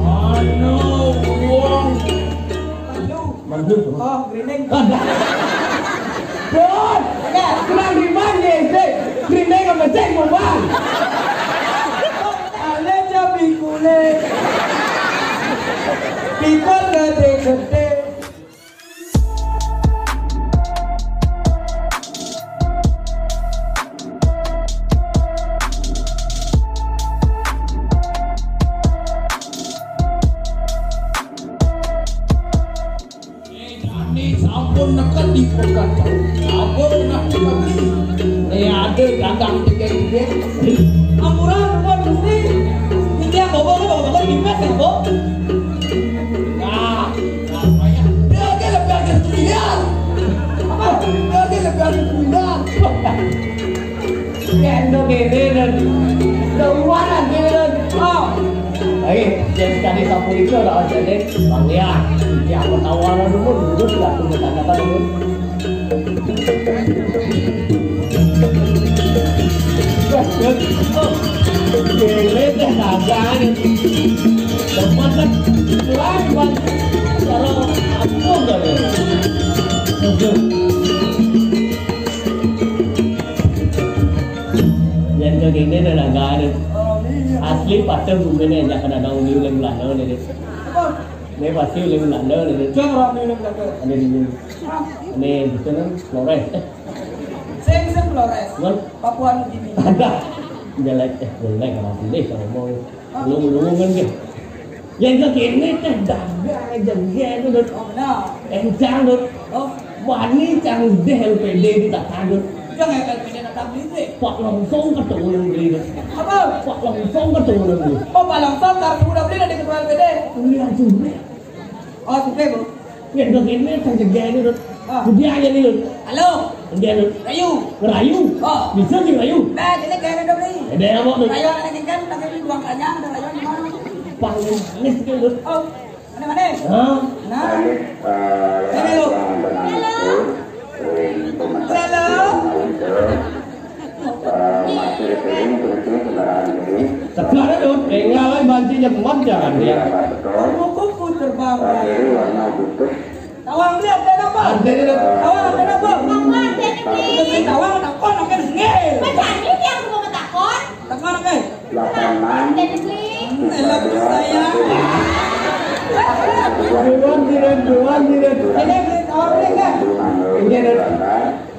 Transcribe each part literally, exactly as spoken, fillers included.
Anu, wong. Mandu. Oh, grinding. Ada. Dut. Ya. Kurang di mana sih? Grinding apa cek mau bang? Ale cabi kulit. Pikul gede-gede. Ini sampun neken di Purwakarta. Sampun nah kita beli. Ini ada dagang tiga tiga. Ampura, ampura, Gusti. Ini yang bawa, bawa, bawa, di mes, ya, Bu? Nah, nah, payah. Dia aja lebih akhir sembilan. Apa? Dia aja lebih akhir sembilan. Kendo kene dan luaran kene dan. Oh. Baik, dia sekali sapu itu ada aja deh. Bang Lian, dia apa tawaran dulu, duduk lah, tunggu tanda dulu. Gele teh dagang. Dapat kan kurang, Bang. Kalau aku enggak ya. Yang kekini ada dagang. Asli patut mungkin aja kena dagang di Uleng Belanda nih. Ini pasti Uleng Belanda nih. Jangan orang Uleng Belanda. Ada di sini. Ini gitu kan, Flores. Eh, Saya bisa Flores. Cuman Papua Nugini. Ada. Jelek, eh, jelek sama pilih kalau mau. Lu ngomong kan, gitu. Yang kekini teh dagang aja, gitu, Dut. Oh, benar. Encang, Dut. Oh. Wani cang deh L P D di tata, Dut. Jangan L P D datang beli deh. Pak langsung ketemu yang beli, Dut. Apa? Pak langsung ketemu yang beli. Oh, Pak langsung, karena udah beli dari ketua L P D. Beli langsung beli. Oh, suka, Bu. Ya, Dut, ini kan jaga ini, Dut. Ah. Dia aja nih, Dut. Halo. Dia, Dut. Rayu. Rayu. Oh. Bisa sih, Rayu. Nah, ini kayak udah beli. Ada yang mau, Dut? Rayu ada ikan, tapi beli dua kanyang, ada rayu di mana? Paling manis, Dut. Oh, mana, mana? Hah? Nah. Ini, eh, halo. Halo. Halo. Sekarang dong, tinggal aja bancinya kuat jangan dia. Kupu-kupu terbang. Tawang lihat ada apa? Artinya, tawang ada apa? Apa artinya, Bli? Tawang takon, oke, ngel. Macam ini yang mau takon. Takon, oke. Delapan enam. Jadi, Bli. Elah, Bli, saya. Duluan, duluan, duluan, duluan. Ini, Bli, tawang, Bli, kan? Ini, Bli.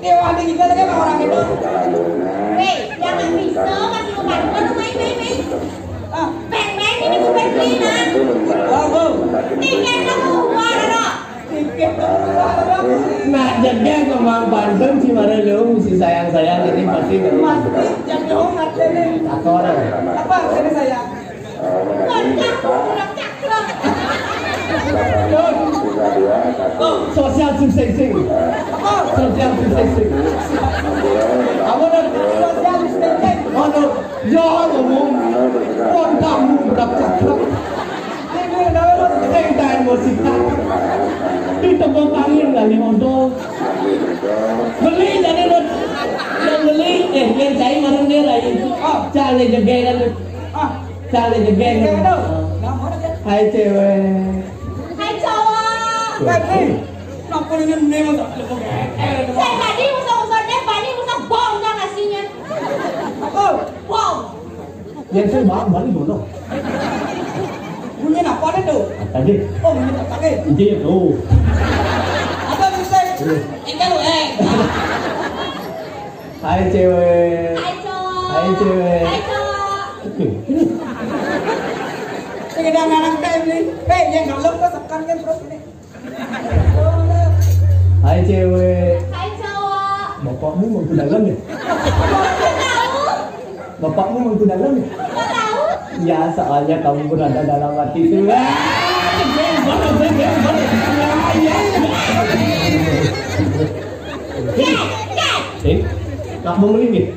Iya, wah, tinggi banget kan orang itu. Hei, jangan bisa, masih mau pacaran, main, main, main. Ah. Main, main, ini bukan mainan. Bagus. Tiket keluar, no. Tiket keluar, no. Nah, jaga kemampuan si Marelo, si sayang-sayang ini pasti. Pasti, jaga dong, artinya. Atau orang. Apa artinya sayang? Social distancing. Social distancing. Apa dah social distancing? Oh, no. Ya, ngomong. Wong kamu berat cakep. Sing tahan musik. Di tembok angin kali odol. Beli jadi, Dut. Yang beli, eh, yang cai marung dia lagi. Oh, cale jege kan, Dut. Ah. Cale jege. Hai cewek. Hai cowok. Tadi, kenapa ini nih, masa? Saya tadi musuh-musuhnya, Bani musuh bom, tau gak sih, Nyan? Apa? Bom. Yang saya bang, Bani dulu. Bunyi apa nih tuh? Tadi. Oh, bunyi apa nih? Iya tuh. Apa tuh, Sek? Iya. Enggak lu, eh. Hai cewek. Hai cowok. Hai cewek. Hai cowok. Oke. Ini kadang anak teh ini. Hei, yang kalau ke sekarang kan terus ini. Hai cewek. Hai cowok. Bapakmu mau ke dalam ya? Nggak tahu. Bapakmu mau ke dalam ya? Nggak tahu. Ya, soalnya kamu berada dalam hatiku. Ah, keren banget, keren banget. Ya, ya. Eh, tak mau melingit.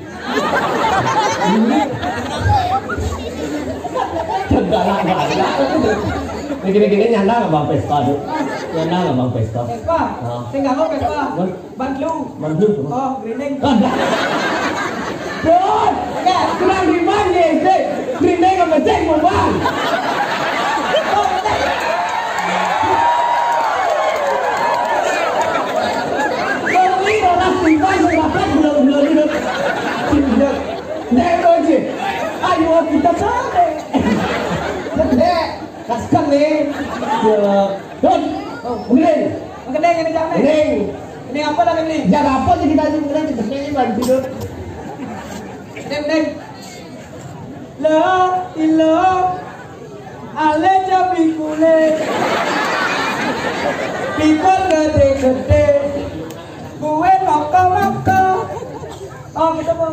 Galak-galak. Ini gini-gini nyanda nggak Bang Vespa, Dut? Nyanda nggak Bang Vespa? Vespa? Ah. Sing nggak mau Vespa. Ban lu. Ban lu. Oh, grinding. Ada. Dut! Oke. Kurang di mana, sih? Grinding Kita sore. Gede. Kaskan nih. Ya. Don. Oh. Mending. Mending ini jangan. Mending. Ini apa lagi nih? Jangan apa sih kita aja mending kita sini bantu, Don. Mending, mending. La ilaha ale cabi kulit. Pikul gede-gede. Gue moko-moko. Oh, gitu, Bu.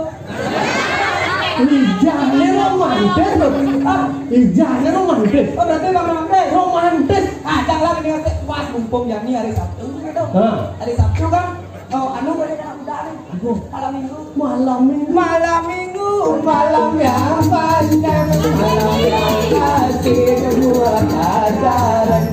Ijahnya romantis, loh. Ah, ijahnya romantis. Oh, berarti romantis. Romantis. Ah, jangan lagi nih, pas mumpung ya nih hari Sabtu gitu. Hah? Hari Sabtu kan. Oh, anu boleh kena kuda nih. Aduh. Malam minggu. Malam minggu. Malam minggu, malam yang panjang, malam yang asik buat pacaran.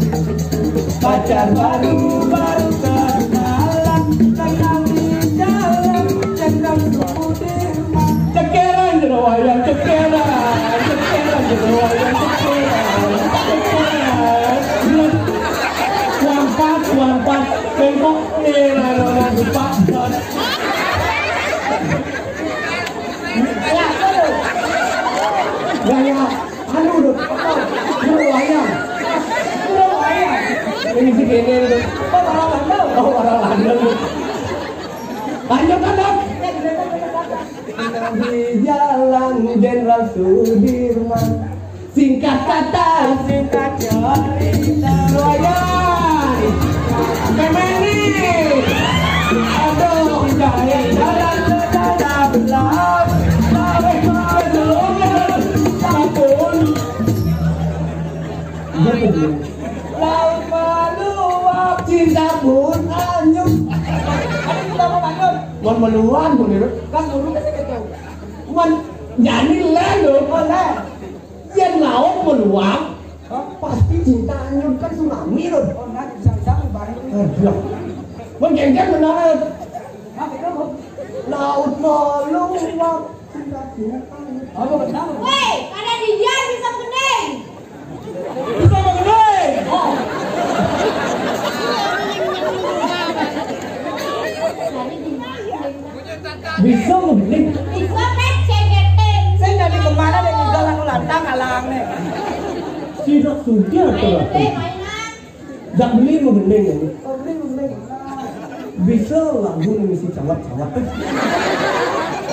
Pacar baru, baru kenalan, kenal di jalan, Jenderal Sudirman. Cekeran, Jero Wayang, cekeran, cekeran, Jero Wayang, cekeran, cekeran. Wampat, wampat, bengkok, eh, rara, rara, lupa. Gaya, anu, udah, apa? Jero Wayang. Jero Wayang. Ini si Kene, udah. Oh, orang London. Oh, orang London. Lanjutkan, Dok. Di Jalan Jenderal Sudirman. Singkat kata, singkat cerita. Wayang. Kemeni. Aduh, cari jalan ke dalam laut. Laut, laut, laut. Ampun. Dia tuh belum. Laut meluap, cinta pun hanyut. Ada cinta pun hanyut. Mon meluap, bener. Kan guru kan gitu. Mon jadi lelo. Oh, lah. Yen laut meluap, pasti cinta hanyut kan tsunami, loh. Oh, nah, bisa-bisa bareng. Aduh. Mon gengger bener. Nah, gitu, Bu. Laut meluap, cinta pun hanyut. Oh, benar. Woi, pada di dia bisa bening. Bisa mengenai. Bisa mengenai. Bisa teh cegetin. Saya dari kemana deh, jalan lantang alang nih. Tidak sudah tuh. Ayo deh, mainan. Dak beli mengenai ini. Oh, beli mengenai. Bisa lagu nih si cawat-cawat.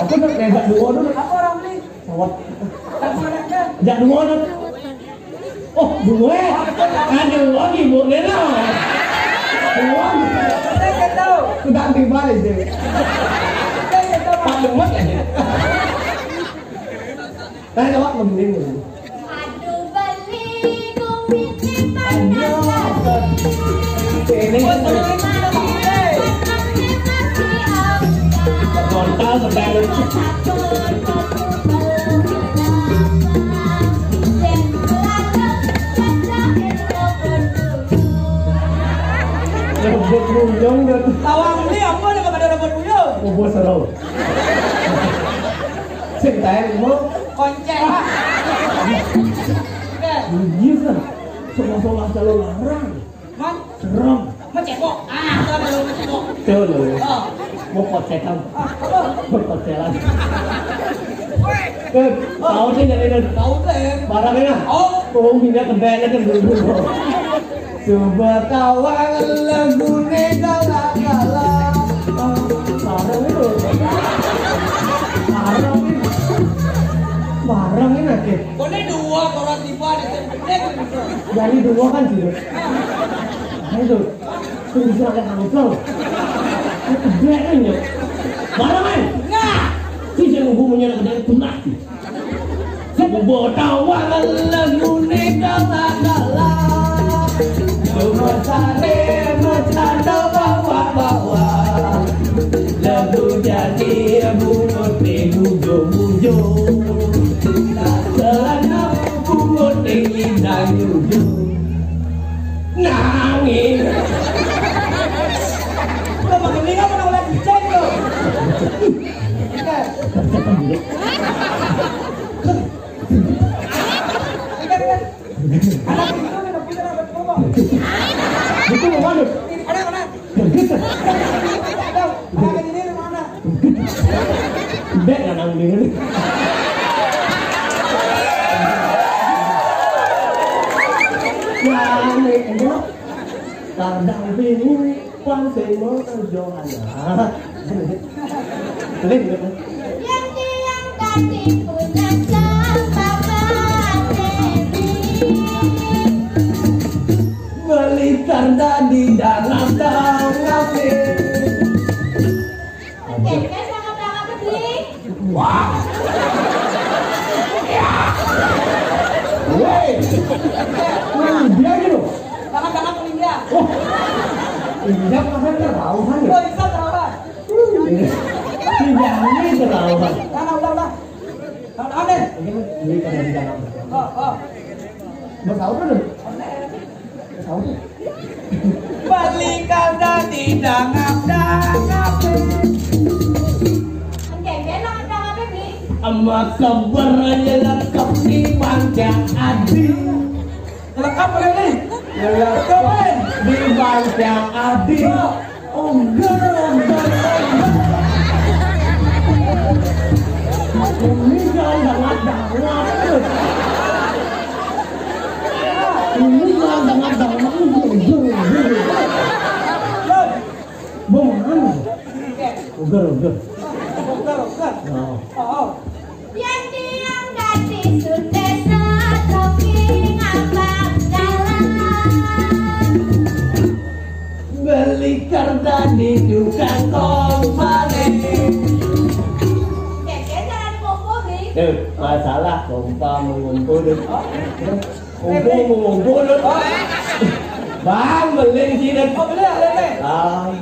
Aku udah kayak dak dua dulu. Apa orang beli? Cawat. Dak dua dulu. Oh, gue. Aduh, oh, ibu dia lah. Gue. Saya nggak tahu. Sudah di mana sih? Saya nggak tahu. Pak Demet ya? Saya jawab mending. Aduh, beli kumis di mana? Ini. Frontal, frontal. Rebut buyung dan tawang ini apa nih kepada rebut buyung? Oh, bos, seru. Ceritain, Bu. Konceng. Iya, kan? Sama-sama calon larang. Man? Serem. Mecebok. Ah, itu ada lo mecebok. Tuh, lo. Oh. Mau pot setan. Ah, apa? Mau pot setan. Eh, tahu sih dari itu. Tahu deh. Barangnya. Oh. Oh, minyak kebelnya kan dulu. Coba tawang lagu negara-gara. Barang itu. Barang ini. Barang ini, Kak. Boleh dua, kalau tiba ada yang gede, gitu. Jadi dua kan sih. Ayo tuh. Tuh bisa ada langsung. Itu gede kan ya. Mana, men? Nah. Si yang gua punya ada punah sih. Sing mbok tawang lagune kala-kala. Coba sare macana bawa-bawa. Lagu jadi bungut di bujung-bujung. Celana bungut di indah jujur. Nangis. Lo makin lihat orang lagi cek lo. Anak itu udah punya anak bobo. Itu mau mana? Ini anak mana? Begitu. Tidak tahu. Anak ini mana? Tidak, nggak nanggung ini. Ane, enggak. Kadang bingung, kuan sing mau kerja anak. Boleh, boleh. Yang tiang tadi punya sahabat. Beli karena di dalam dalam. Oke, kita sama-sama peduli. Wah. Woi. Nah, dia gitu. Sama-sama peduli dia. Oh. Injak makan terlalu kan ya? Oh, bisa terlalu. Tidak, ini terlalu kan. Nah, nah, udah, udah. Nah, nah, deh. Ini kan, ini kan dari dalam. Oh, oh. Bersahur kan? Bersahur. Balik kada di dangap-dangap. Emak sabar aja lengkap di panca adi. Lengkap boleh nih. Lengkap di panca adi. Uger, uger, uger. Ini jangan dangap-dangap. Ini jangan dangap-dangap. Uger, uger, uger. Bagaimana? Uger, uger. Uger, uger. Oh. Oh. Yang tiang gadis sudah satoking abang jalan. Beli kertas di tukang kompor. Keke jalan kompor, Bi. Eh, masalah pompa mengumpul. Oh. Kumpul mengumpul. Bang, beli sini. Oh, beli, beli, beli. Ah.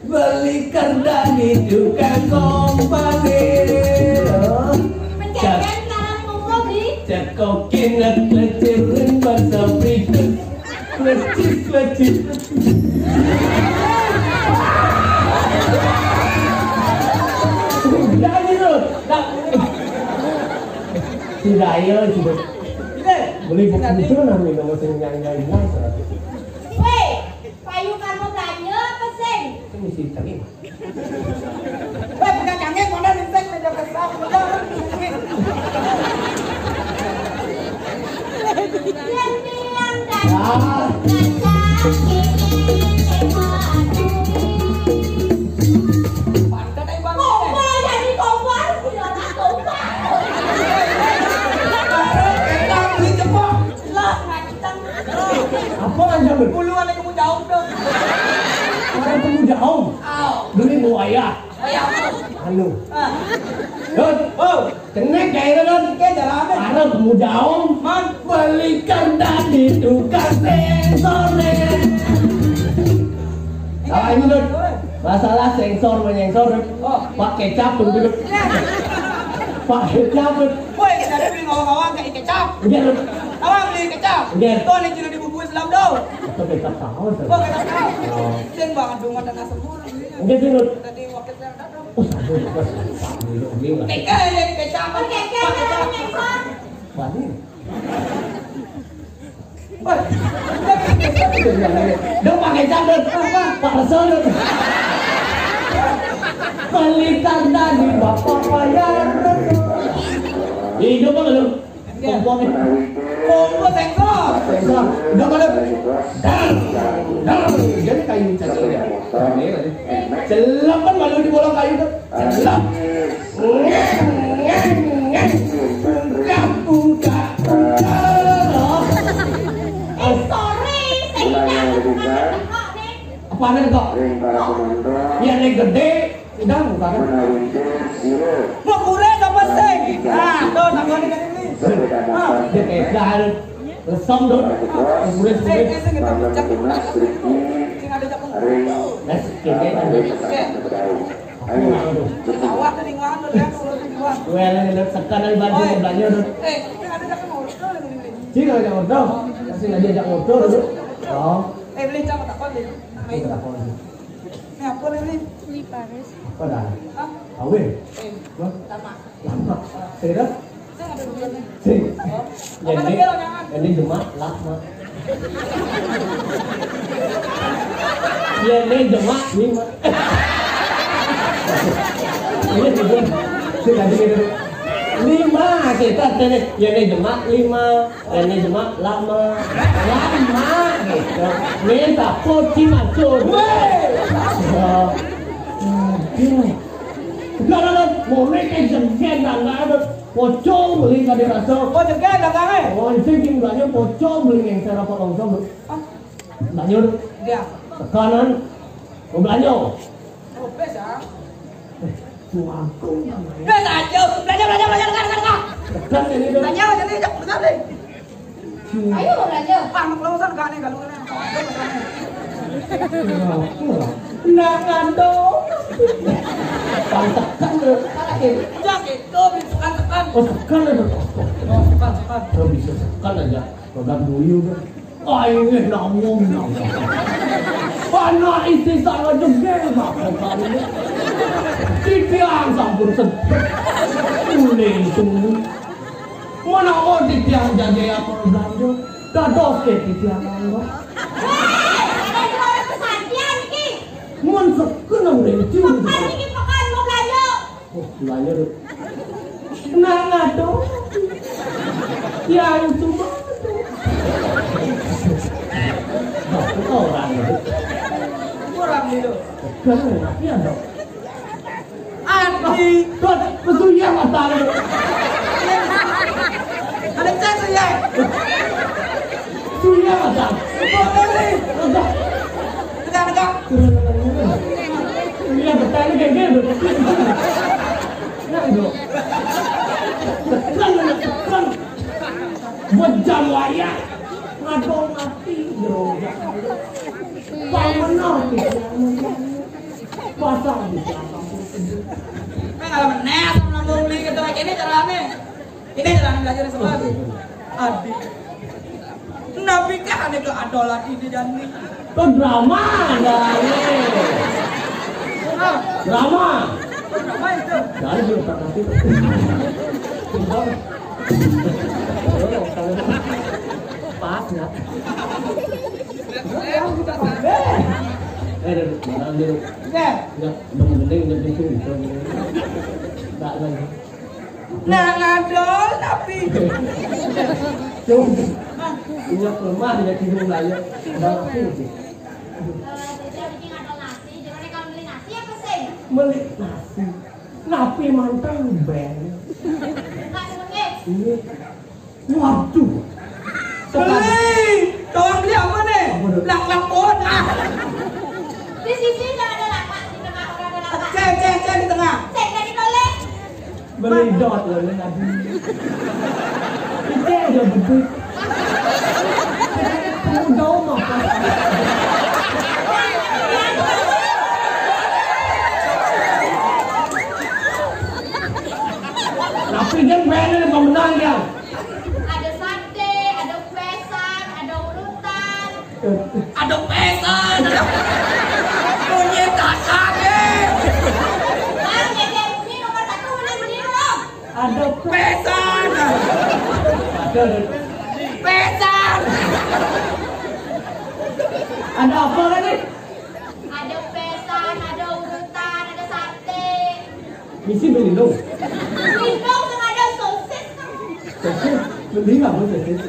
Beli kertas di tukang kompor. Penjagaan kalang kumpul, Bi. Cekokin ngeklecerin bahasa berikut. Klecik, klecik. Jadi tuh. Nah. Tidak, iya, tidak. Beli buku itu namanya, nggak usah nyanyi-nyanyi. Weh, payu kamu tanya apa sih? Itu mesti tadi. Weh, punya cangkir, mana lincah, meja besar, meja. Yang bilang tadi, ah, bukan cangkir, ini madu. Pantat aja, Bang. Kompor, jadi kompor, punya anak kompor. Baru kita beli jepang. Lah, nganceng. Apa nganceng? Bulu anak kamu jauh dong. Orang kamu jauh. Au. Beli buaya. Buaya apa? Anu. Ah. Dut. Oh. Kenek kayak itu, Dut. Kayak jalan apa? Orang kamu jauh. Man. Belikan tadi tukang sensor nih. Nah, ini, Dut. Masalah sensor menyensor, Dut. Oh. Pakai cap, Dut. Pakai cap, Dut. Woi, kita ada beli ngawang-ngawang kayak kecap. Iya, Dut. Awak beli kecap. Iya. Tuh, nih, sudah dibubui selam, dong. Apa kecap tahu, Dut? Oh, kecap tahu. Oh. Sing banget dong, ada nasi murah. Enggak sih, Dut. Tadi wakil saya datang. Oh, satu, Dut. Satu, Dut. Tega ya, kecap. Pakai kecap. Pakai kecap. Wah, ini. Woi. Dong pakai cadar, Pak Resol. Pelita dari Bapak Payah. Hidup apa lu? Iya. Kompor nih. Kompor sensor. Sensor. Udah mana? Dar. Dar. Jadi kayu caci ya. Ini tadi. Celap kan malu di bola kayu tuh. Celap. Buka, buka, buka. Eh, sorry, saya tidak suka tengok nih. Apa nih kok? Ring para penonton. Ya, ring gede. Udah, buka kan? Menawinkan zero. Mau kurang apa sih? Nah, tuh, tambah nih kan ini. Berbeda. Ah, dia kayak dah. Lesem, Dut. Kuris, kuris. Malam tunas, Riki, Ring, Nes, kene, apa, Ring, Ring, Ring. Ayo. Awak tadi nganu, ya, turun di luar. Weh, ini, Dut, tekan dari baju. Oi. Belanja, Dut. Eh, ini ada dah kan order ini. Sini ada order. Masih ada ajak order, Dut. Oh. Eh, beli cak tak apa, beli. Ini tak apa, Dut. Ini apa nih, beli? Beli paris. Apa dah? Hah? Kawin? Eh, hah? Sama. Lama. Sira? Sing. Ini, ini jemak lama. Ini jemak lima. Ini jemak. Sing tadi gitu. Lima kita tene, ya ne jemak lima, ya ne jemak lama. Lama gitu. Minta poti maksud. Weh. Ya. Aduh. Enggak ada, boleh kayak jenggen, enggak ada. Pocong beli, enggak dirasa. Oh, jenggen dagangnya? Oh, itu jumlahnya pocong beli yang saya apa longsor. Banjur. Iya. Tekanan. Mau belanja. Oh, bes, ya. Eh, tuangku. Bes aja. Belanja, belanja, belanja, belanja, belanja. Tekan ini dong. Belanja, belanja, belanja, belanja. Ayo, belanja. Pak, mau kelausan gak nih, kalau kena. Nah, ngandong. Pantekan lu. Salah, Kim. Enggak, gitu, tekan, tekan. Oh, tekan ya, Bro? Oh, tekan, tekan. Kalau bisa tekan aja. Program dulu deh. Ayo, namun, namun. Anak istri saya juga, Bang. Titiang sampun sedih. Mulai itu. Mana mau titiang jadi apa belanja? Dados ke titiang, Bang. Hei, ada jualan pesantren, Ki. Mun sekenang dari itu. Pekan ini pekan mau belanja. Oh, belanja tuh. Nah, ngadoh. Yang cuma tuh. Nah, itu orang itu. Kurang gitu. Kurang, tapi ada. Adi. Tuh, pesuya mata lu. Ada chat tuh ya. Suya, Bang. Boleh nih. Udah. Tegak, tegak. Iya, bertanya kayak gitu. Nah, itu. Tekan, tekan. Buat jam wayah. Ngaco mati, bro. Pamenah, gitu. Pasang di belakang. Nah, kalau meneh, sama nambung beli gitu, ini caranya. Ini jalan belajar sekolah. Adik. Nabi kan itu ada lagi di jani. Itu drama, ada ini. Ah, drama. Drama itu. Jangan dulu, Pak, nanti. Pas ya. Eh, duduk, duduk. Ya. Ya, udah mending, udah mending, udah mending. Enggak lagi. Nah, ngadol tapi. Tuh. Punya lemah ya, tidur layar. Udah mati. Eh, jadi bikin ngadol nasi, gimana kalau beli nasi apa sih? Beli nasi. Napi mantan ben. Nggak seneng, guys. Iya. Waduh. Beli. Tolong beli apa nih? Apa tuh? Belakang pohon ah. Di sisi nggak ada lapak, di tengah orang ada lapak. Cek, cek, cek di tengah. Cek dari tolek. Beli dot ya, lu tadi. Itu udah betul. Kamu tahu mau apa? Tapi dia pengen pemenang dia. Ada sate, ada pesan, ada urutan. Ada pesan, ada bunyi tak kaget. Bang, yang dia bunyi nomor satu, bener, bener, dong. Ada pesan. Ada pesan. Ada apa tadi? Ada pesan, ada urutan, ada sate. Misi beli dong. Beli dong, sama ada sosis. Sosis? Beli apa sosis?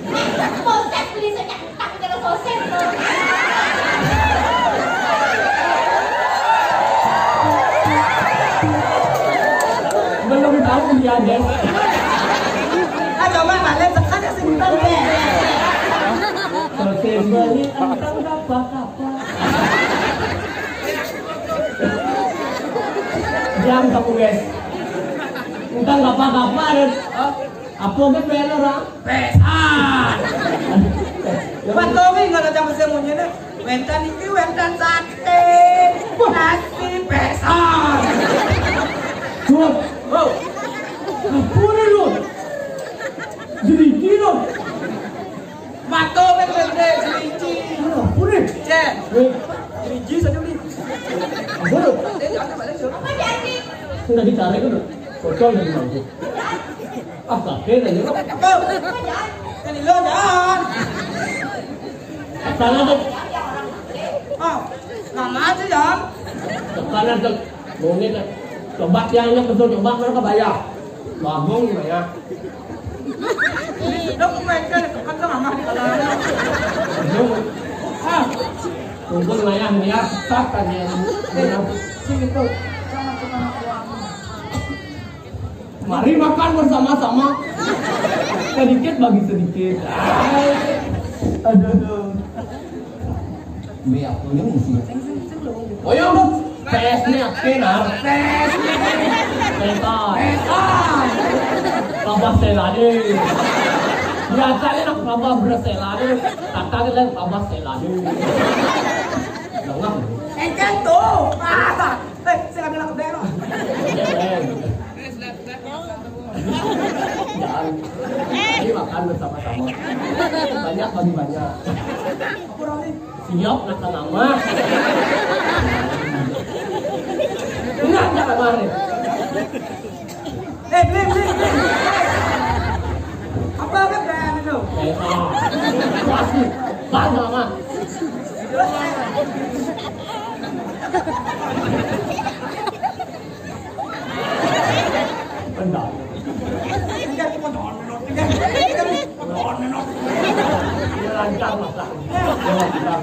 Sosis beli senyap, tapi kalau sosis tuh. Belum tahu dia, guys. Ah, coba balik, sekarang simpen deh. Sosis beli, entah apa-apa. Diam kamu, guys. Entah apa-apa, guys. Apa kan bayar orang? Pesan. Pak Towi nggak ada sama semuanya nih. Wénten iki wénten saté. Wah. Nasi pesan. Wah. Oh. Apa nih lu? Jeriki lu. Mato kan gede, jeriki. Apa nih? Cek. Eh. Jeriki saja nih. Apa lu? Apa jadi? Enggak dicari kan? Bocor dari mangkuk. Ah, kaget aja lo. Apa? Kan lo jangan. Sana tuh. Ah, lama aja ya. Sana tuh. Maunya tuh. Coba tiangnya kesel, coba mana kebayang. Bagong ya. Dok, mereka dekat sama di kalangan. Bagong. Ah. Tunggu lah ya, ya, sesat kan ya. Ya. Sini tuh. Mari makan bersama-sama. Sedikit bagi sedikit. Aduh, aduh. Biar aku ini sih. Oh ya, Bu. P S nih, oke, nah. P S nih. Pesta. Pesta. Babah selade. Biasanya nak babah berselade. Kata kita babah selade. Jangan. Engkel tuh. Ah, eh, saya nggak bilang ke Bero. Jangan. Jadi makan bersama-sama. Banyak bagi banyak. Siap, nak nama. Enggak, enggak kemarin. Eh, beli, beli, beli. Apa, apa brand itu? Eh, ah. Pasti. Bang, mama. Benar. Enggak, cuma jangan menor. Enggak, enggak, jangan menor. Lancar, Mas. Lancar.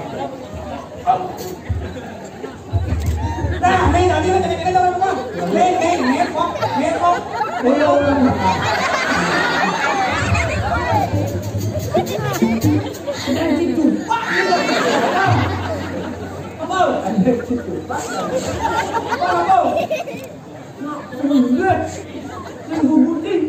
Nah, main tadi, main tadi, main tadi, main tadi, main tadi, main tadi. Udah, udah, udah. Ada yang gitu. Pak, gitu. Apa? Ada yang gitu. Pak, apa? Mak, bener. Yang gubutin.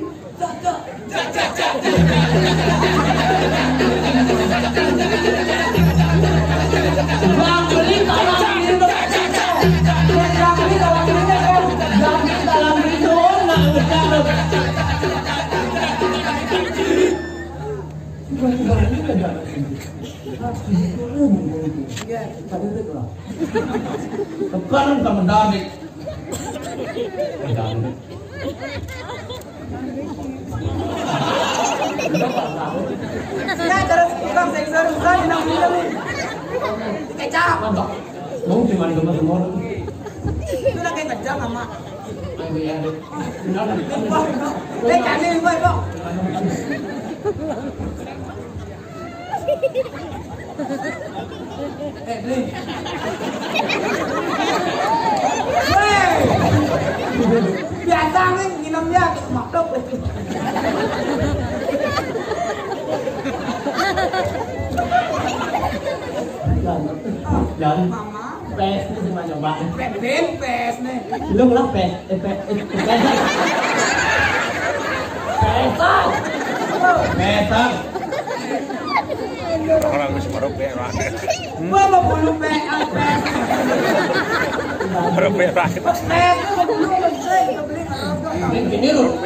Tekan sama Danik. Ya, terus tukang sensor, bukan, ini namanya nih. Kecap. Mau cuman gemar-gemar. Itu lagi kejam sama. Ayo, ya, deh. Eh, kami, Pak, Pak. Eh, Bli. Weh. Biasa nih, minumnya makhluk. Jan, Jan. Mama. Pes nih, semua coba. Pes, Bli, pes nih. Lu lah, pes. Eh, pes, eh, pes. Pesan. Pesan. Orang wis baru berak. Gua mau bulu P A P. Baru berak. P A P, gua bulu, gua beli, gua beli. Ini, ini loh.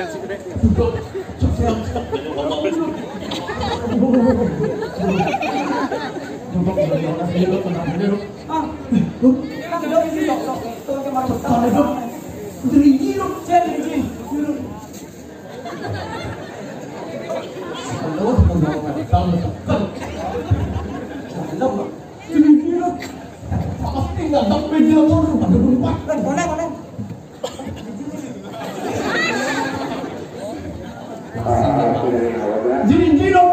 Ah, kan lo ini, sok, sok, itu cuma besar. Dari gini loh. Jadi gini. Boleh, boleh. Jadi gini loh.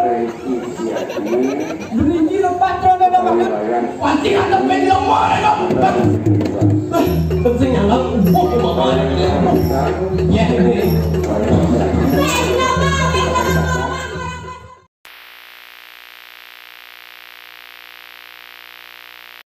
Jadi gini loh, patron ada banget. Pasti ada beda orang. Penting anak. Ya, ini.